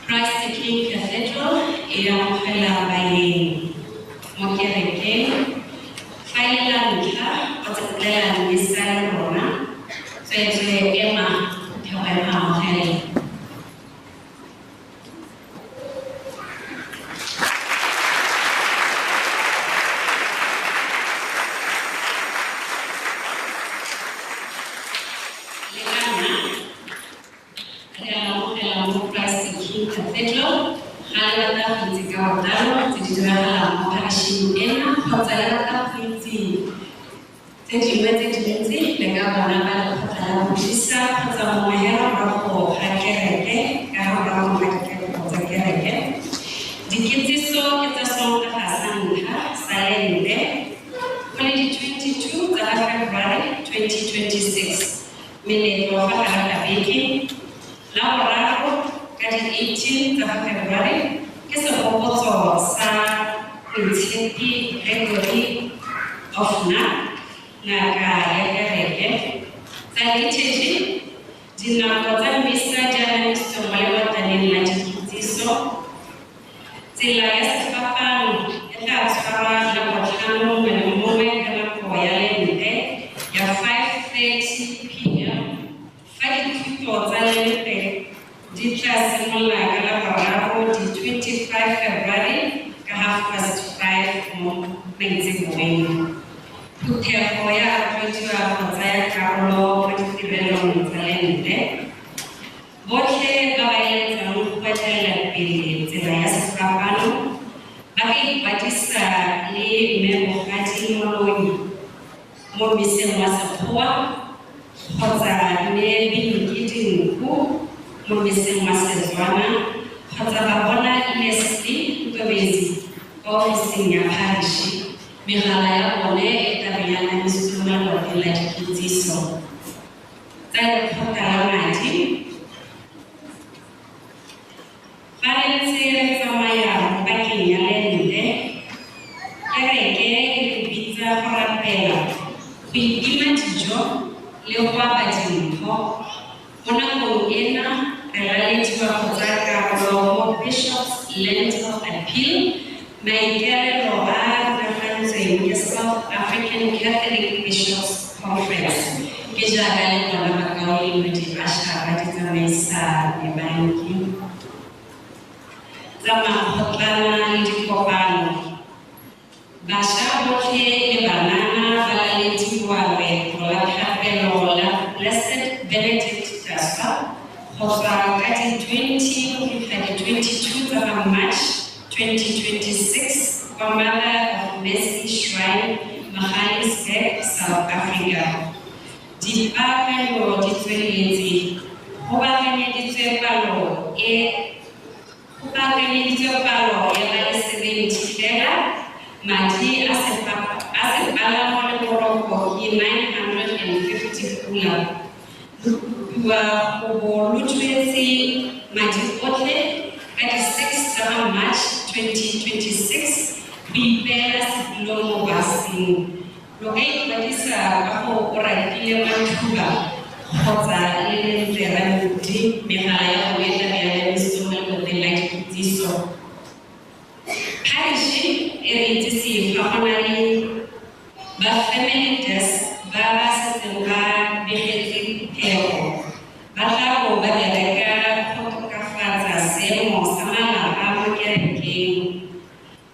Christ the King Cathedral e amogela baeng mo kerekeng. Fa e le la ntlha o tsetselela mmisa le rona, tsweetswe ema phuthego e go amogele. di diragalang mo pharisheng ena kgotsa le rata go itse tse dingwe tse dintsi le ka bona ba lekgotla la bodisa kgotsa mongwe hela morago ga kereke ka morago ga dikereke tsa kereke. Dikitsiso ke tsa Sontaga sa ntlha sa Lente go le di-22 tsa ga February 2026, meletlo fa gare ga beke. La boraro ka di-18 tsa ga February ke segopotso sa Moitshepi Gregory of Nack, ngaka ya kereke. Tsa liturgy, dinako tsa mmisa di anamisitswe mo lebataneng la dikitsiso. Tsela ya sefapano e tla tshwarwa Labotlhano mongwe le mongwe ka nako ya Lente ya 5:30 p.m., fa dithuto tsa Lente di tla simolola ka Laboraro di-25 February ka 5:30 mo maitseboeng. Phuthego ya rotloediwa go tsaya karolo mo ditirelong tsa Lente. Botlhe ba ba eletsang go etelela pele tsela ya sefapano ba ka ikwadisa le Mme Bogadi Moloi mo mmiseng wa Sekgowa kgotsa Mme Binki Dinku mo mmiseng wa Setswana kgotsa ba bona Leslie Ntobezi kwa ofising ya parish. Megala ya bone e tla be ya anamisitswe mo lebateng la dikitsiso. Tsa lekgotla la madi, fa re ntse re tsamaya mo pakeng ya Lente, kereke e re bitsa go rapela, go itima dijo le go aba dimpho. Mo nakong ena re lalediwa go tsaya karolo mo Bishop's Lent of Appeal, maikaelelo a rulagantsweng ke South African Catholic Bishops Conference. Ke jaaka le bona bakaulengwe di-ushera di tsamaisa dibanki. Tsa makgotlana le dikopano, bašwa botlhe le banana ba lalediwa loeto la thapelo la Blessed Benedict Taswa go tswa ka di-20 go fitlha di-22 tsa ga March 2026 kwa Mother of Mercy Shrine, Magaliesburg, South Africa. Dipaakanyo di tsweletse, go baakanyeditswe palo ya ba le 70 fela. Madi a sepalamo le boroko ke 950 pula. Bua go bo lo duetse madi otlhe ka di-6 tsa ga March 2026 go ipeela setulo mo baseng. Lo ka ikwadisa ka go o ratile Mathuba kgotsa le Lentswe Ramodi, megala ya bone e tla be ya anamisitswe mo lebateng la dikitsiso. Parish e re itsise fa go na le ba family desk ba ba setseng ba begetse phuthego, ba tla bo ba bereka go tokafatsa seemo sa malapa mo kerekeng.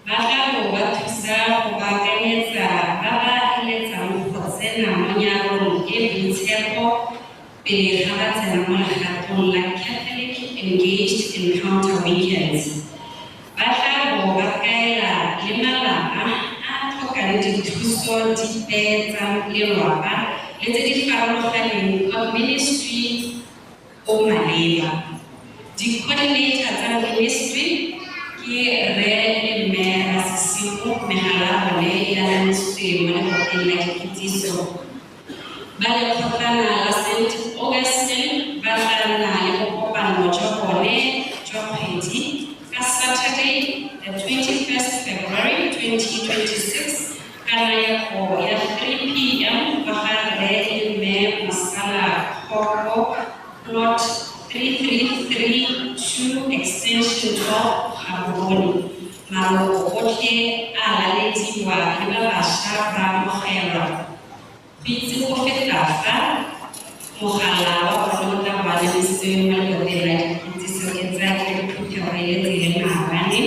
Ba tla bo ba thusa go baakanyetsa ba ba eletsang go tsena mo nyalong e boitshepo pele ga ba tsena mo legatong la Catholic Engaged Encounter Weekends. Ba tla bo ba kaela le malapa a a tlhokang dithuso dipe tsa lelapa le tse di farologaneng kwa ministry o maleba. Di-coordinator tsa ministry ke Rre le Mme Rasesigo, megala ya bone e anamisitswe mo lebateng la dikitsiso. Ba lekgotlana la St. Augustine ba tla nna le bokopano jwa bone jwa kgwedi ka Saturday the 21st February 2026 ka nako ya 3 p.m. kwa ga Rre le Mme Mosala Kgoko, plot 3332 extension 12 Gaborone. Maloko otlhe a lalediwa le ba bašwa ba amogelwa. Go itse go feta fa, mogala wa bone o tla bo anamisitswe mo lebateng la dikitsiso. Ke tsaya ke re phuthego e letsile maabane.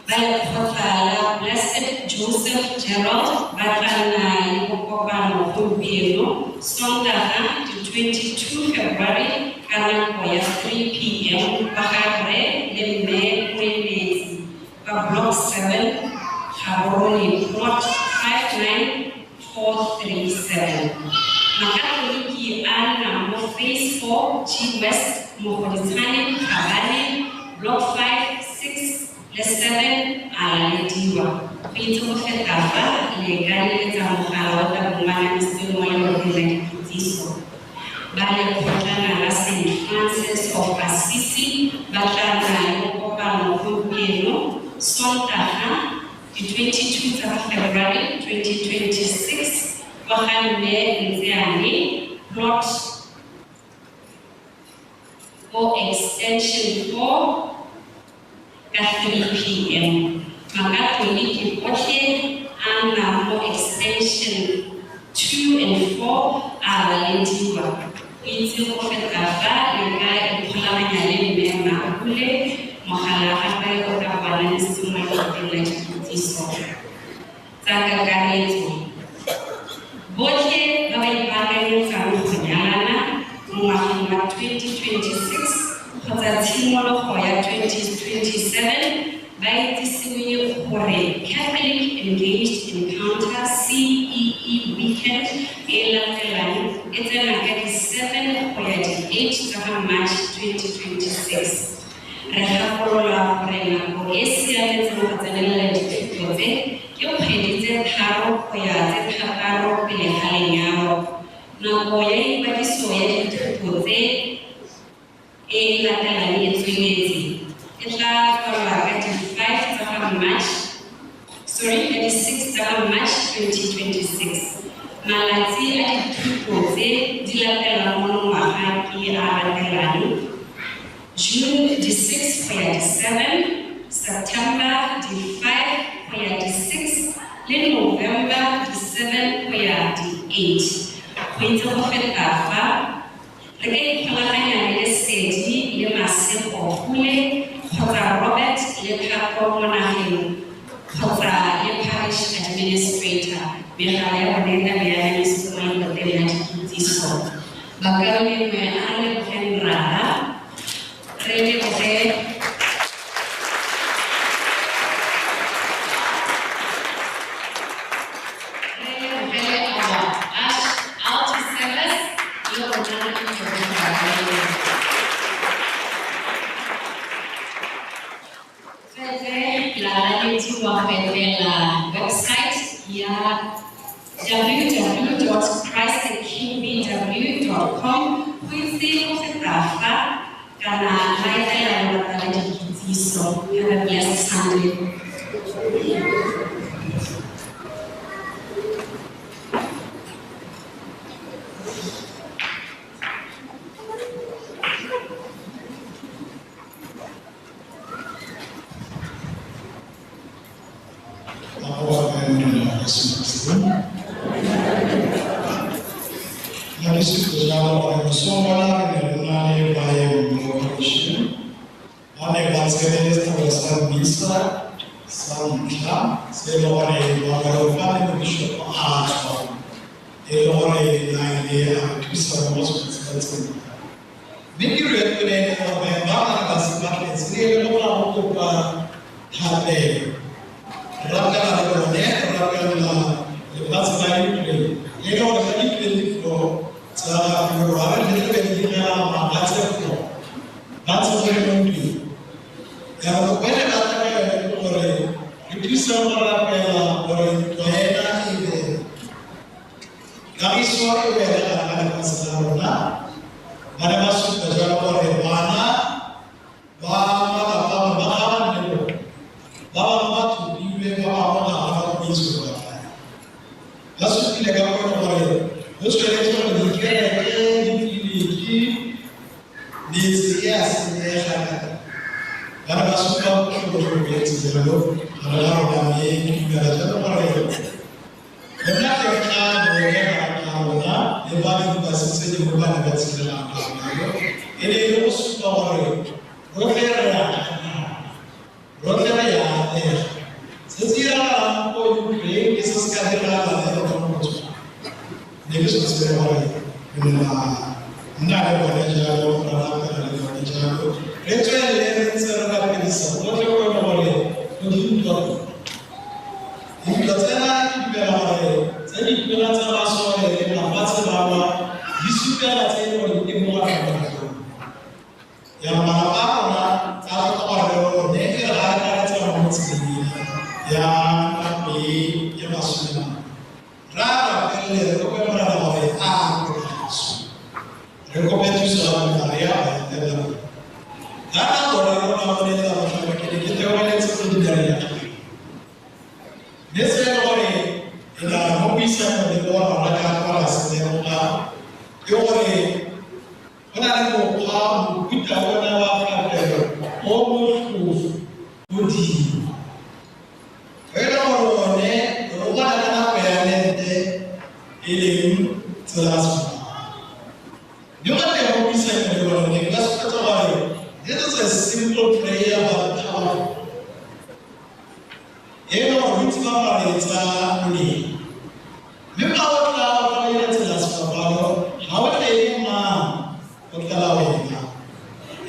Ba lekgotla la Blessed Joseph Gerald ba tla nna le bokopano gompieno Sontaga di-22 February ka nako ya 3 p.m. kwa ga Rre le Mme Moeletsi, kwa Block 7 Gaborone Plot 59437. Makatoliki a nna mo Phase 4 G West Mogoditshane Gabane Block 5, 6 le 7 a lalediwa. Go itse go feta fa le ka leletsa mogala wa tabongwana mo lebapheng la dikitsiso. Ba lekgotlana la St. Francis of Assisi ba tla nna le bokopano gompieno Sontaga di 22 tsa February 2026 kwa ga Mme Ntseane Plot o Extension 4 ka 3 p.m. Makatoliki botlhe a nna mo Extension 2 and 4 a lalediwa. Go itse go feta fa le ka ikgolaganya le Mme Mabule mogala wa gagwe o ka bonanisiwa mo lefapheng la dikitsiso tsa kakaretso. Botlhe ba ba ipaakanyetsang go nyalana mo ngwageng wa 2026 kgotsa tshimologo ya 2027 ba itsisiwe gore Catholic Engaged Encounter CEE Weekend e latelang e tsena ka di-7 go ya di-8 tsa ga March 2026. Re gakolola gore nako e siametseng go tsenelela dithuto tse ke kgwedi tse 3 go ya tse 6 pele ga lenyalo. Nako ya ikwadiso ya dithuto tse e latelang e tsweletse e tla tswalwa ka di-5 tsa ga March, sorry, ka di-6 tsa ga March 2026. Malatsi a dithuto tse di latelang monongwaga ke a latelang: June di-6 go ya di-7, September di-5 go ya di-6 le November di-7 go ya di-8. Go itse go feta fa re ka ikgolaganya le Lesedi le Masego Pule kgotsa Robert le Thato mo nageng kgotsa le parish administrator. Megala ya bone ka meaganisiwa mo lefapheng la dikitsiso. Bakaulengwe a re lebogeng Rara, re leboge our altar service le rona re. Tsweetswe la lalediwa go etela website ya www.christthekingbw.com go itse go feta fa kana la etela lelapa la dikitsiso. Have a blessed Sunday. Re tswelele re ntse re rapedisa botlhe ko e le gore go dintwa. Dintwa tsena ke dumela gore tse di tona tsa masole le mafatshe ba di supela tse e leng gore di teng mo gare. Ya malapa a rona a tlhoka gore rone e re ga re ka re tsamaya mo tseleng ya nako e ya masome ra rapelele re kope Morena gore a re thuso, re kope thuso ya Maria a etelela pele. Ka nako re rona mo ne la botlhokwa ke ne ke theogeletse go dinareng ya gagwe. Mme se e le gore e na mo puisanong le bona rona ka kwa ra se lemoga ke gore go na le mokgwa mofuta ona wa thapelo o motlhofo modimo. E le gore one re o bona ka nako ya Lente e leng tsela ya sefofane. Mme go teng mo puisanong le bona ke ka supetsa gore this is a simple prayer but powerful. E le gore bontsi ba molaetsa molemo. Mme fa o tla o tla dira tsela sefapano ga o tle e mang o tlala wena.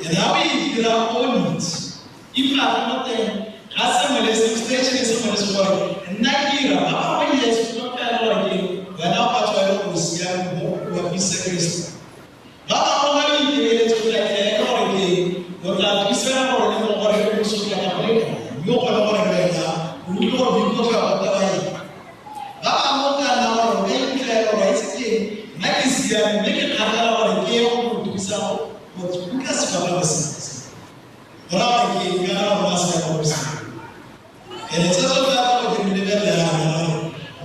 And ha o e dira o ntse ipatla mo teng ga sengwe le sengwe station sengwe le sengwe gore nna ke ira ba bangwe Yesu ba tla gore ke wena o ka tswa e le gore o siame mo o bapise Kriste. Ba bangwe ba iteleletse go tla ke gore ke o tla thusega gore le mo gore o sotla ka go le mme o kgone gore wena o utlwe gore boikotlo ba taba eng. Ba bangwe ka nna gore o ka iphitlhela gore itse ke nna ke siame mme ke kgakala gore ke ye go mo thusa go utlwa sefapano sentle. Go raya gore ke ka nna gore a se ya go se. Ene tse tsotlhe tsa go di lebelela yana gore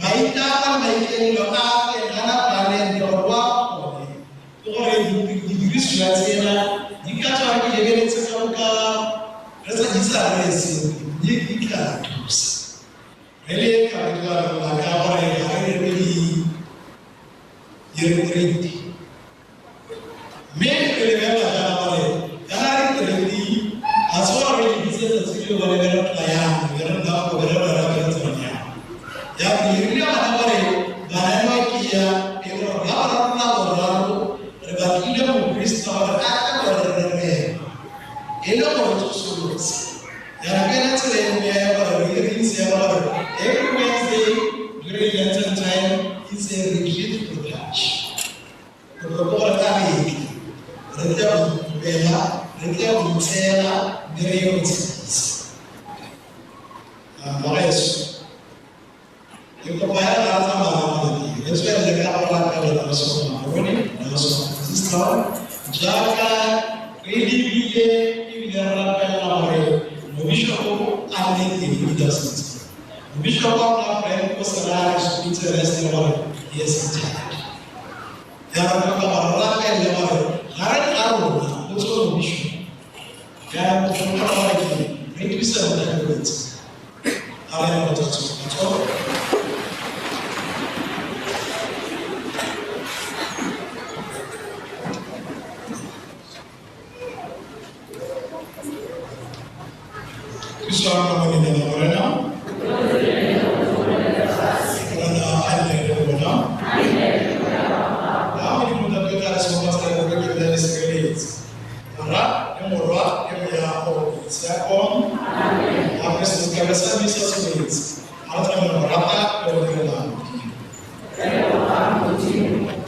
maitamo le maikaelelo a teng ga na talente gore wa kgone ke gore didirisiwa tsena di ka tswa di lebeletse ka boka re sa di sa re sepe mme di tla thusa. Re le ka re tla rona ka gore ga re re di-retreat. Mme re lebelela jaana gore kana retreat ga se gore re di bitse tsatsi leo ba le re tla yang be re nna go be re rera be re tsamaya yang. Ya re dirile gona gore bana ba ke ya e gore ga ba rona boraro re batlile moprista gore a tle gore re rere e le gore tsosolotse. Ya re ke ena tsela e nngwe ya gore re itse ya gore every Wednesday during Lenten time it's a retreat for church. Go tlhoka gore ka re tle re tle go ikopela re tle go itshela mme re ye go tshedisa. Moreso ke kopa ya ra tsamaya mo lapeng re tswelele ka go rapela le sona Marone le sona Sister jaaka re lebile ebile re rapelela gore mobishopo a nne teng mo didaseng. Mobishopo wa rona Frank o se raya re supitse rest gore he is retired. Ya re tlhoka gore re rapelele gore ga re ga rona go tswe mobishopo. Ya re tlhoka gore ke re thuse motlhatlheletse. Ga re ya go tswa matsogo. Thuso ya rona mo leineng la Morena. Morena a nne le lona. A Modimo Ntate o tla re segofatsa le go re le sireletse. Rra le Morwa le Moya o Boitshepo. A re se ka re sa misa sebetse. A re tlamela go rata le go direla Modimo.